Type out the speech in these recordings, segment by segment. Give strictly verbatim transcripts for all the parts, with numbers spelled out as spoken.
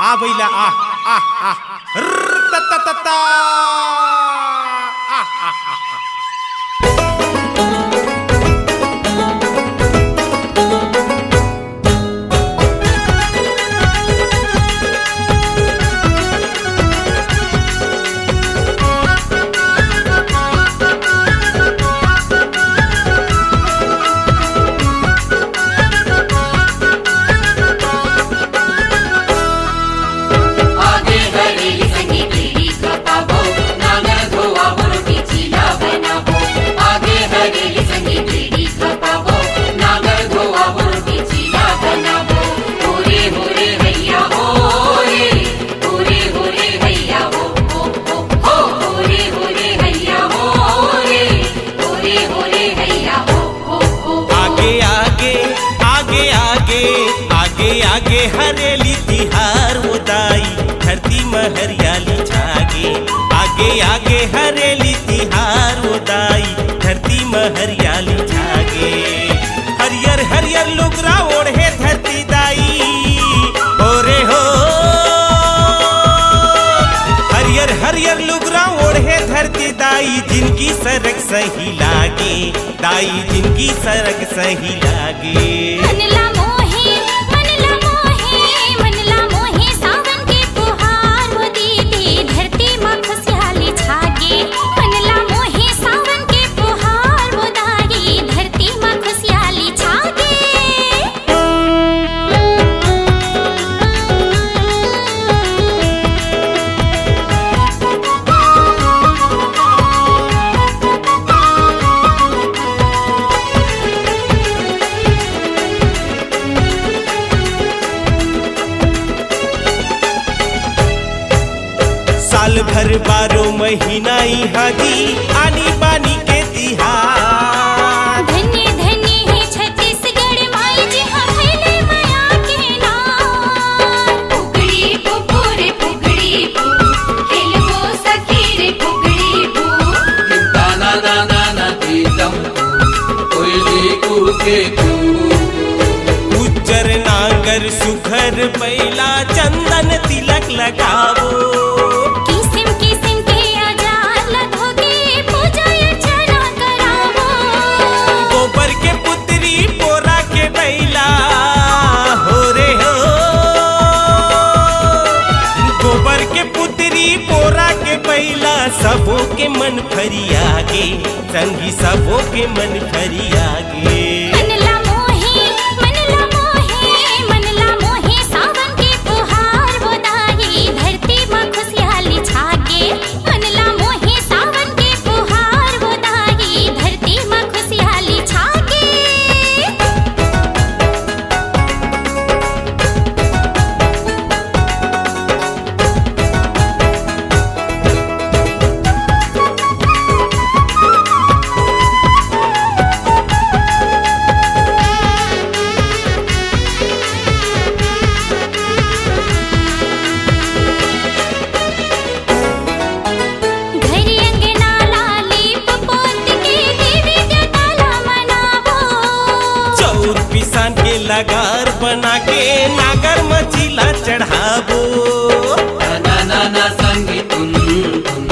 आ बइला, आ, आ, आ। रत्तत्तत्ता। आ, आ, आ, आ। आगे हरेली संगे बीड़ी खपाबो, नांगर धोआबो, रोटी चीला बनाबो। आगे हरेली संगे बीड़ी खपाबो, नांगर धोआबो, रोटी चीला बनाबो। हो रे, हो रे, हैया हो रे, हो रे, हो रे, हैया हो, हो, हो, हो, हो रे, हो रे, हैया हो रे, हो रे, हो रे, हैया हो। आगे आगे, आगे आगे, आगे आगे हरेली तिहार ओ दाई, धरती म हरियाली छागे। आगे आगे हरेली तिहार ओ दाई, धरती म हरियाली छागे। हरियर हरियर लुगरा ओढ़े धरती दाई, हो रे हो। हरियर हरियर लुगरा ओढ़े धरती दाई, जिनगी सरग सही लागे। दाई जिनगी सरग सही लागे। मन ला मोहे, मन ला मोहे, मन ला मोहे सावन के फुहार वो दीदी, धरती मा खुशहाली छागे। मन ला मोहे सावन के फुहार वो दाई, धरती मा खुशहाली छागे। साल भर बारो महीना इहाँ जी आनी बानी के तिहार। धन्य धन्य हे छत्तीसगढ़ माई जी, हाँ भैले मया के नार। फुकड़ी फुकू रे फुकड़ी फू, खेलबो सखी रे फुकड़ी फू। ताना ना ना ना दीदम, कोई भी कूके कू। उज्जर नांगर सुघर बैला चंदन तिलक लगाबो। किसिम किसिम के अचार ल धोके पूजा अर्चना कराबो। गोबर के पुतरी पोरा के बैला, हो रे हो। गोबर के पुतरी पोरा के बैला, सबो के मन फरियागे। संगी सबो के मन फरियागे। मन ला मोहे, मन ला मोहे, मन ला मोहे सावन के फुहार वो दाई, धरती मा खुशहाली छागे। मन ला मोहे सावन के फुहार वो दाई, धरती मा खुशहाली छागे। घर अंगना ला लीप पोत के देवी देवता ला मनाबो। चौर पिसान के लगार बना के नागर म चीला चढ़ाबो। ना ना ना संगी तुम तुम,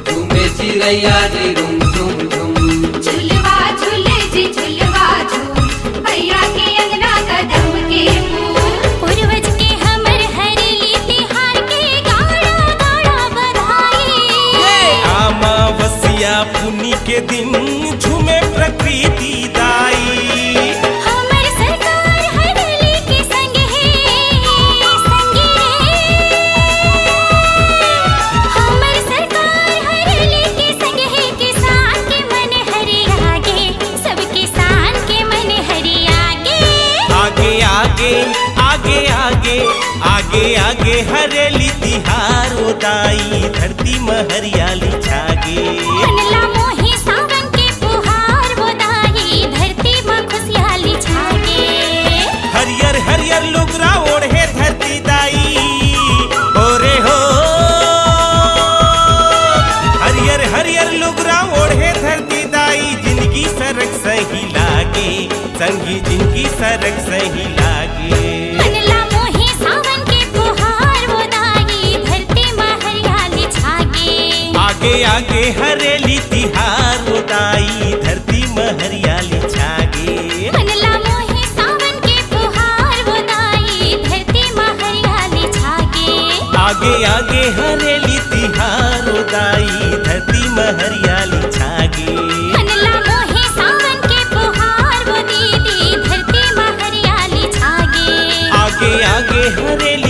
घूमे चिरैया रे रुम झुम झुम। झुलवा झूले जी झुलवा झूल, भैया के अंगना कदम के फूल। पूर्वज के हमर हरेली तिहार के गाड़ा गाड़ा बधाई। ये अमावस्या पुन्नी के दिन झूमे प्रकृति दाई। हमर सरकार हरेली के संग हे, संग हे। हमर सरकार हरेली के संग हे, किसान के मन हरियागे, सब किसान के मन हरियागे। आगे आगे, आगे आगे, आगे आगे हरेली तिहार ओ दाई, धरती म हरियाली छागे। मन ला मोहे सावन के फुहार वो दाई, धरती म खुशहाली छागे। हरियर हरियर लुगरा ओढ़े धरती दाई, हो रे हो। हरियर हरियर लुगरा ओढ़े धरती दाई, जिनगी सरग सही लागे, संगी जिनगी सरग सही लागे। मन ला मोहे सावन के फुहार वो के आगे हरेली तिहार वो दाई, धरती म हरियाली छागे। मन ला मोहे सावन के फुहार वो दाई, धरती म हरियाली छागे। आगे आगे हरेली तिहार वो दाई, धरती म हरियाली छागे। मन ला मोहे सावन के फुहार वो दीदी, धरती म हरियाली छागे। आगे आगे हरेली